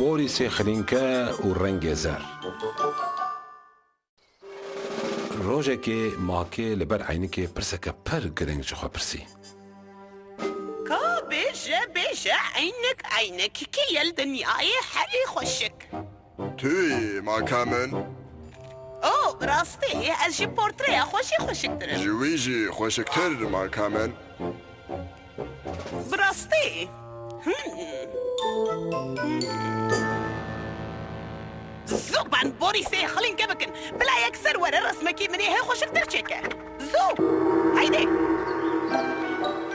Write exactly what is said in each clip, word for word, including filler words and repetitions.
Borîsê xilînke û rengê zer. Rojekê makê li ber eynikê pirseke pir giring ji xwe pirsî. Ka bêje, bêje, eynik, eynik, kî ye li dinyayê herî xweşik? Tu yî, maka min. O, bi rastî, ez ji portreya xwe jî xweşiktir im. Ji wî jî xweşiktir, maka min. Bi rastî. Hmm. Zû ben Borîsê xilînke bikin. Bila yekser were resmekî min ê hê xweşiktir çêke. Zû. Heydê.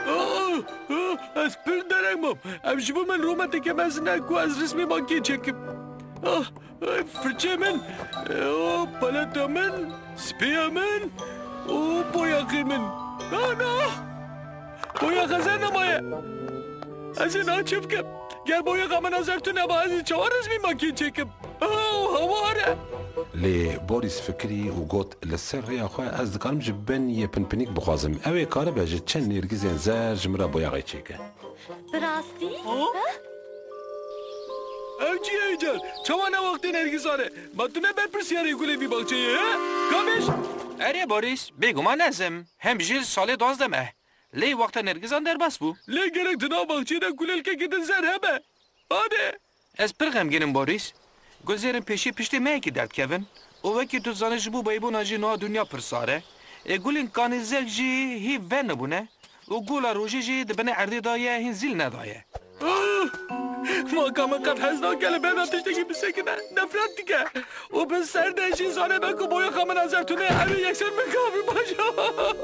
Ah, ah, ez pir dereng bûm. Ev ji bo min rûmeteke mezin e ku ez resmê makê çêkim. Ah. Firçê min, o paleta min, spiya min û boyaxê min. Ana! Boyaxa zer nemaye. Ez ê niha çi bikim? Ger boyaxa min a zer tune ba, ez ê çawa resmî makî çêkim? Oh, hawar e! Lê Boris fikirî û got, li ser rêya xwe ez dikarim ji Beniyê pinpinîk bixwazim. Ew ê karibe ji çend nêrgizên zer ji min re boyaxê çêke. Bi rastî? Ha? Ha? Ev çi ye îcar? Çawa ne wextê nergizan e? Ma tu ne berpirsiyarê gulê vî baxçeyê, he? Ka bêj? Erê Borîs, bêguman ez im. Hem jî salê duwazdeh me. Lê wexta nergizan derbas bû. Lê gerek di nav baxçeyê de kulêlkekê din zer hebe. Hade. Ez pir xemgîn im Borîs. Gulzêrên pêşî piştê me yekî derdikevin. Û wekî tu dizanî ji bo beybûna jî niha dinya pir sar e. Ê gulên kanîzek jî hî venibûne. Û gola rojê jî di binê erdê de ye, hîn zîl nedaye. Ah! Maka min qet hez nake li benda tiştekî bisekine. Nefret dike. Û bi ser de jî zanibe ku boyaxa min a zer tune, ew ê yekser min kavî baş.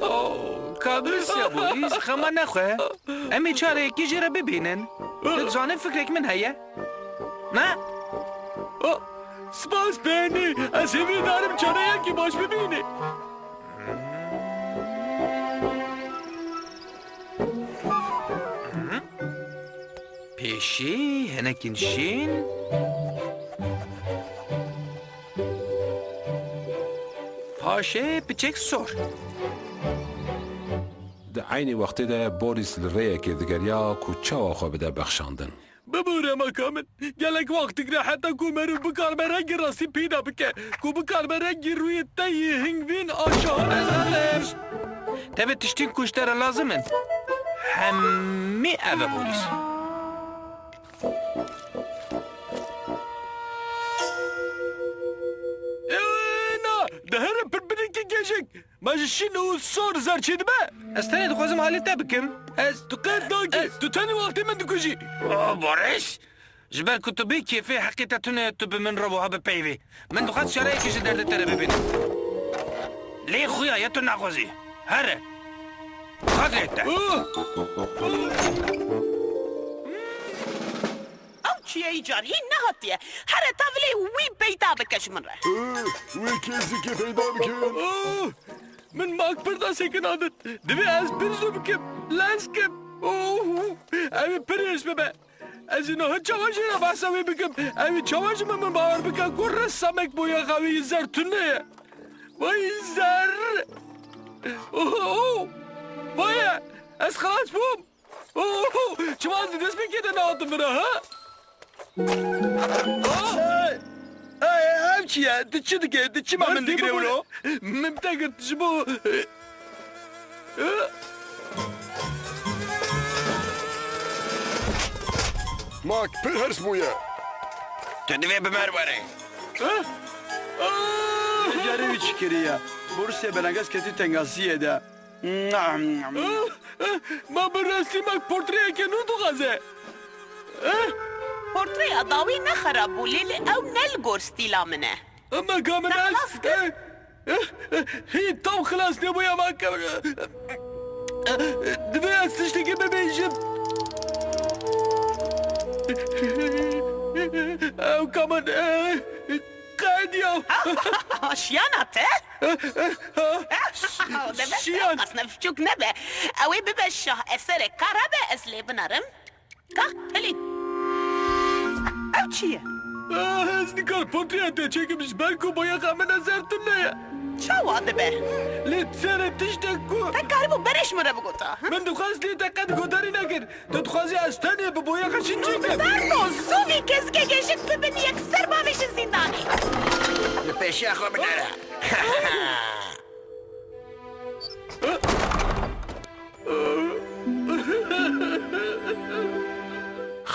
Oh, ka durist ya Borîs, xema nexwe. Em ê çareyekî jê re bibînin. Tu dizanî fikrek min heye. Ne? Oh, spas Benî. Ez hêvîdar im çareyekî baş bibînî. Pêşî, hinekîn şîn. Paşê piçek sor. Di eynî wextê de Borîs li rêyekê digeriya ku çawa xwe bide bexşandin. Bibûre maka min, gelek wext digre heta ku merûv bikaribe rengê rastî peyda bike, ku bikaribe rengê rûyê te yê hingvîn a şahane. Tevê tiştên ku ji te re lazim in, hemî ev e Borîs. Ê, na, dihere pirpirîkî gejek. Ma ji şîn û sor zer çêdibe? Ez tenê dixwazim alî te bikim. Ez... Tu qet nakî. Ez... Tu tenê wextê min dikujî. Oh, Boris! Ji ber ku tu bê kêfê heqê te tune, tu bi min re wiha bipeyivî. Min dixwest çareyekê ji derdê te re bibînim. Lê xuya ye tu naxwazî. Here. Xatirê te. Oh! Ew çi ye îcar? Hîn nehatiye. Here tevlê wî peyda bike ji min re. Eh, wê kêzikê peyda bikin. Oh, min mak pir da sekinandin. Divê ez pir zû bikim. Lez kim. Oh, ew ê pir hêrs bibe. Ez ê niha çawa jê re behsa wê bikim? Ew ê çawa ji min, min bawer bike ku ressamek boyaxa wî zer tune ye? Vay zer! Oh, oh, vay e! Ez xilas bûm! Oh, çima ez di destpêkê de nehatim vira, ha? Hey! Hey, ev çi ye? Tu çi dikê? Tu çima min digire wilo? Min bi te girt ji bo... Mak pir hirs bûye. Tu divê bi me re were. Carê wî çi kiriye? Borîsê Benengaz ketî tengasiyê de. Ma bi rastî mak portreyeke nû dixwaze. Portreya dawî ne xerab bû, lê, lê ew ne li gor stîla min e. Maka min ez... Te xilas kir? Hî tam xilas nebûya maka min. Divê ez tiştekî bibêjim. Ew ka min, qediya. Şiyana te? Deve Şiyan. Qas ne biçûk nebe. Ew ê bibe şah eserek. Ka rabe ez lê binerim. Ka, hilî. Ew çi ye? Ah, ez nikar portreya te çêkim ji ber ku boyaxa min e zer tune ye. Çawa dibe? Lê serê tiştek ku Te karibû berê ji min re bigota, hı? Min dixwest lê te qet godarî nekir. Tu dixwazî ez tenê bi boyaxa jin çêkim? Berno, zûvî kezikekê jin bibin yekser bavêjin zîndanê. Li pêşiya xwe binêre.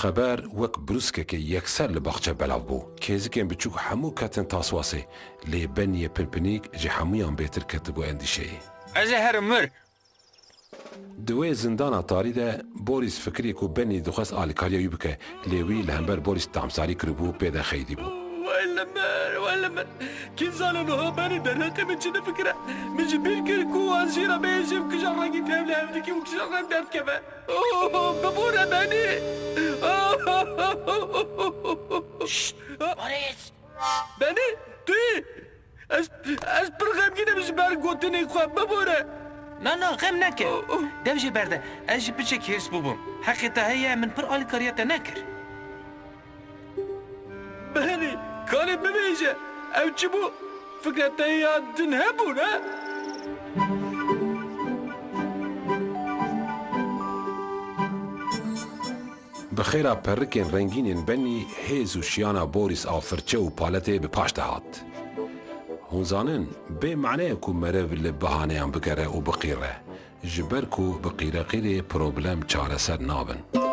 Xeber wek brûskekê yekser li baxçe belav bû. Kêzikên biçûk hemû ketin taswasê, lê Beniyê pinpinîk ji hemûyan bêtir ketibû endîşeyê. Ez ê herim mir. Di wê zindana tarî de Boris fikirî ku Benî dixwest alîkariya wî bike, lê wî li hember Boris tamsarî kiribû, pê de xeydî bû. Wey li min, wey li min. Kî zane niha Benî derheqê min çi difikire? Min ji bîr kir ku ez jê re bêjim kija rengî tevli hev dikî û kija reng derdikeve. Oh, bibore Benî. Şşt, Boris. Benî, tu yî? Ez, ez pir xemgîn im ji ber gotinên xwe. Bibore. Na, na, xem neke. Oh, oh. Dev jê berde. Ez ji piçek hêrs bûbûm. Heqê te heye, min pir alîkariya te nekir. Benî, karê bibêje. Ew çi bû? Fikra te ya din hebû, ne? Bi xêra perikên rengînên Benî, hêz û şiyana Boris a firçe û paletê bi paş de hat. Hûn zanin, bê mane ye ku meriv li bihaneyan bigere û biqîre, ji ber ku bi qîreqîrê problem çareser nabin.